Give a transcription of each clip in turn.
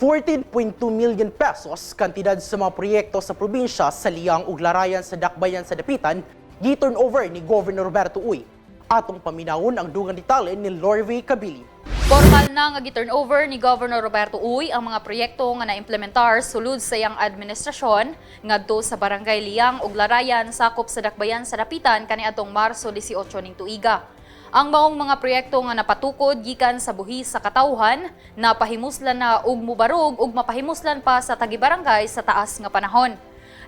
14.2 million pesos kantidad sa mga proyekto sa probinsya sa Liang ug Larayan sa Dakbayan sa Dapitan gi-turn over ni Governor Roberto Uy. Atong paminawon ang dugang detalye ni Lorve Cabili. Formal na nga gi-turn over ni Governor Roberto Uy ang mga proyekto nga naimplementar sulod sa iyang administrasyon ngadto sa Barangay Liang ug Larayan sakop sa Dakbayan sa Dapitan kaniadtong Marso 18 ning tuiga. Ang maong mga proyekto nga napatukod gikan sa buhis sa katawhan, napahimuslan na og mubarog ug mapahimuslan pa sa tagibarangay sa taas nga panahon.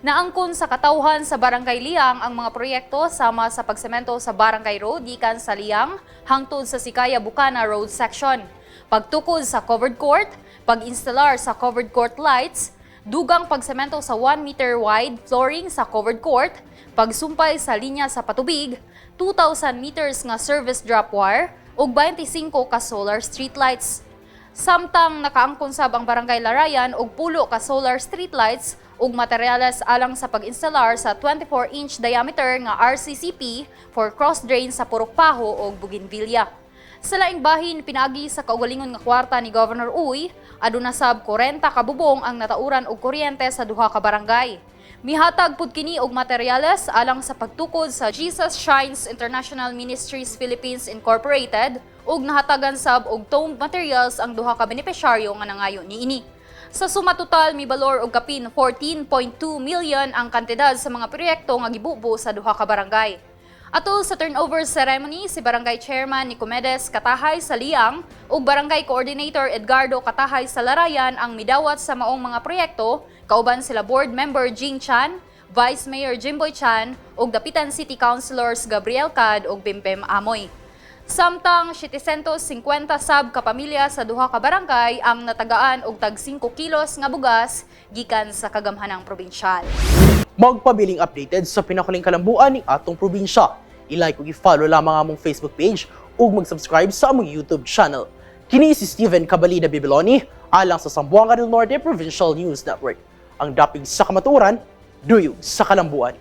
Naangkon sa katawhan sa Barangay Liang ang mga proyekto sama sa pagsemento sa Barangay Road gikan sa Liang hangtod sa Sikaya Bukana Road section. Pagtukod sa covered court, pag-instalar sa covered court lights, dugang pagsemento sa 1 meter wide flooring sa covered court, pagsumpay sa linya sa patubig, 2,000 meters nga service drop wire, ug 25 ka solar streetlights. Samtang nakaangkon sab ang Barangay Larayan og 10 ka solar streetlights ug materyales alang sa pag-instalar sa 24-inch diameter nga RCCP for cross drain sa Purok Paho ug Bougainvillea. Sa laing bahin, pinaagi sa kaugalingon nga kwarta ni Governor Uy, aduna sab 40 ka bubong ang natauran og kuryente sa duha ka barangay. Mihatag pud kini og materyales alang sa pagtukod sa Jesus Shines International Ministries Philippines Incorporated ug nahatagan sab og tomb materials ang duha ka benepisyaryo nga nangayo niini. Sa suma total, mibalor og kapin 14.2 million ang kantidad sa mga proyekto nga gibubo sa duha ka barangay. Atol sa turnover ceremony, si Barangay Chairman Nicomedes Katahay sa Liang ug Barangay Coordinator Edgardo Katahay sa Larayan ang midawat sa maong mga proyekto, kauban sila Board Member Jing Chan, Vice Mayor Jimboy Chan ug Dapitan City Councilors Gabriel Cad ug Bimpem Amoy. Samtang 750 sab ka pamilya sa duha ka barangay ang natagaan og tag 5 kilos nga bugas gikan sa kagamhanang probinsyal. Magpabiling updated sa pinakuling kalambuan ning atong probinsya. I-like ug i-follow lamang among Facebook page ug mag-subscribe sa among YouTube channel. Kini si Steven Cabalida Bibiloni alang sa Zamboanga del Norte Provincial News Network. Ang dapig sa kamatuoran, duyog sa kalambuan.